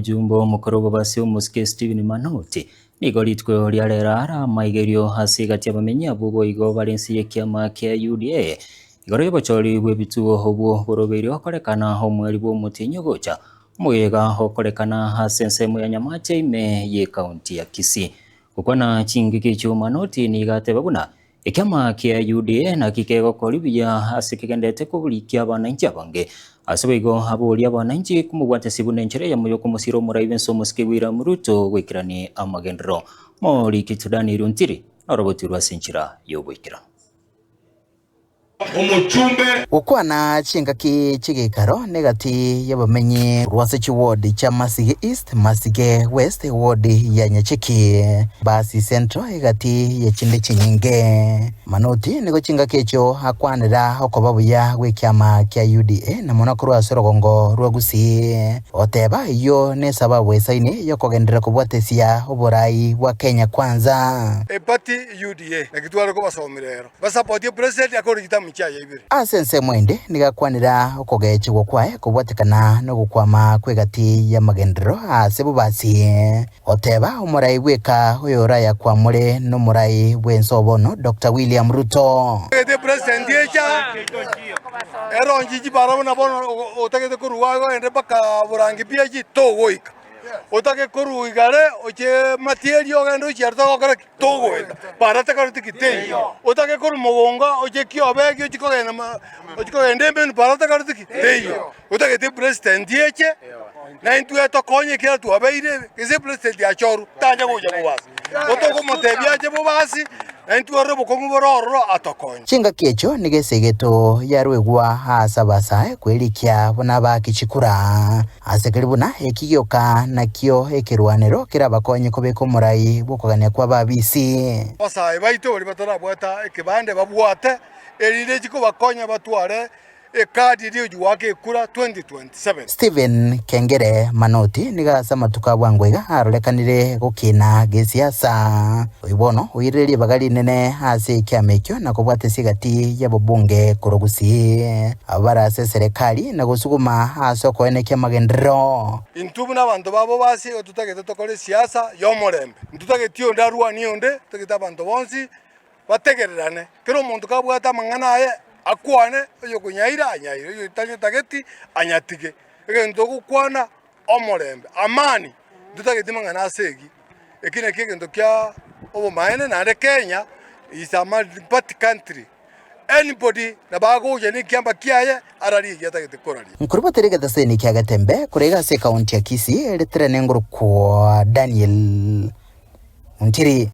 Omojumbe omokoro bw'abase omosike Stephen Manoti nigo rituko ria rero are amaigerio ase egati y'abamenyi abwo boigo bare ense y'ekiama kia UDA igoro y'obochori bw'ebituo obwo borobeire gokorekana omweri bw'omotienyi ogocha omoyega okorekana ase ensemo ya Nyamache ime y'ekaunti ya Kisii. Gokwana chingaki echio Manoti nigo ateba buna Ekiama kia UDA naki kegokori buya ase kegenderete koborikia abananchi abange. Ase boigo aborie abananchi komobwatisia buna enchera eyemo yokomosira omorai bw'ense omosike William Ruto goikerania amagenderero. Moriki Daniel Ontiri norogotirwe ase enchera y'oboikeranu. Omochumbe. Gokwana chingaki chi'egeikaro negati y'abamenyi korwa ase chiward chia Masige East, Masige West, eward ya Nyacheki, Basi Central egati y'echinde chinyinge. Manoti nigo chingaki echio akwanera okoba buya gw'ekiama kia UDA na mono korwa ase orogongo rwa Gusii. Goteba eyio nesababu esaine y'okogenderera kobwatesia oborai bwa Kenya Kwanza. Eparty UDA naki tware kobasomia rero. Basapotie president akore chitamu chiaye ibere. Ase ensemo ende nigo akwanera okogechigwa kwaye kobwatekana nogokwama kw'egati y'amagenderero ase bobasi, goteba omorai bweka oyorayakwamore nomorai bw'ense o bono Doctor William Ruto. Otagete president echa eronchi chibara buna bono otagete korwa iga ogende mpaka borangi PH togoika. Otake korwa igare ochie matieri ogende ochie aria togokora ki? Togoeta. Bara takoreti ki? Teiyo. Otake korwa mogonga ochie kiobegi ochie kogenda ma ochie kogenda embenu bara takoreti ki? Teiyo. Otagete epresident eche, na intwe etokonye ekiagera twabeire gese epresident achorwe, tanya gocha bobasi. Otokomotebia ache bobasi, na intwe orore obokong'u bore ororo atokonye. Chingaki echio nigo esegeto yarwegwa aase abasae kwerikia buna abaaki chikura. Ase keri buna eki gioka nakio ekerwanero kerabakonye kobeka omorai bw'okogania kw'ababisi. Abasae baito baria batarabwata ekebande babwate, erinde chikobakonya batware ekadi eria oyio goaka ekura 2027. Stephen Kengere Manoti nigo ase amatuko a bwango iga arorekanire gokina gesiasa. Oyio bono oirire ribaga rinene ase ekiama ekio na kobwatesia egati y'ababunge korwa Gusii abwo bare ase eserekari na gosuguma ase okoenekia amagenderero. Intwe buna abanto babo b'ase igo totagete tokore esiasa y'omorembe. Ntotageti onde arwanie onde, totagete abanto bonsi bategererane. Kera omonto kabwate amang'ana aye akwane, oyokonyaira anyaire, oyotanyetageti anyatige. Egento ogokwana omorembe, amani, ntotageti mang'ana ase egi. Eki nakio egento kia obomaene naende Kenya is a multi country, anybody nabo agocha na ekiamba kiaye ararie eki atagete koraria. Nkoribotera egetaseni kia Getembe korwa iga ase ekaunti ya Kisii, eritire nengoro kwa Daniel Ontiri.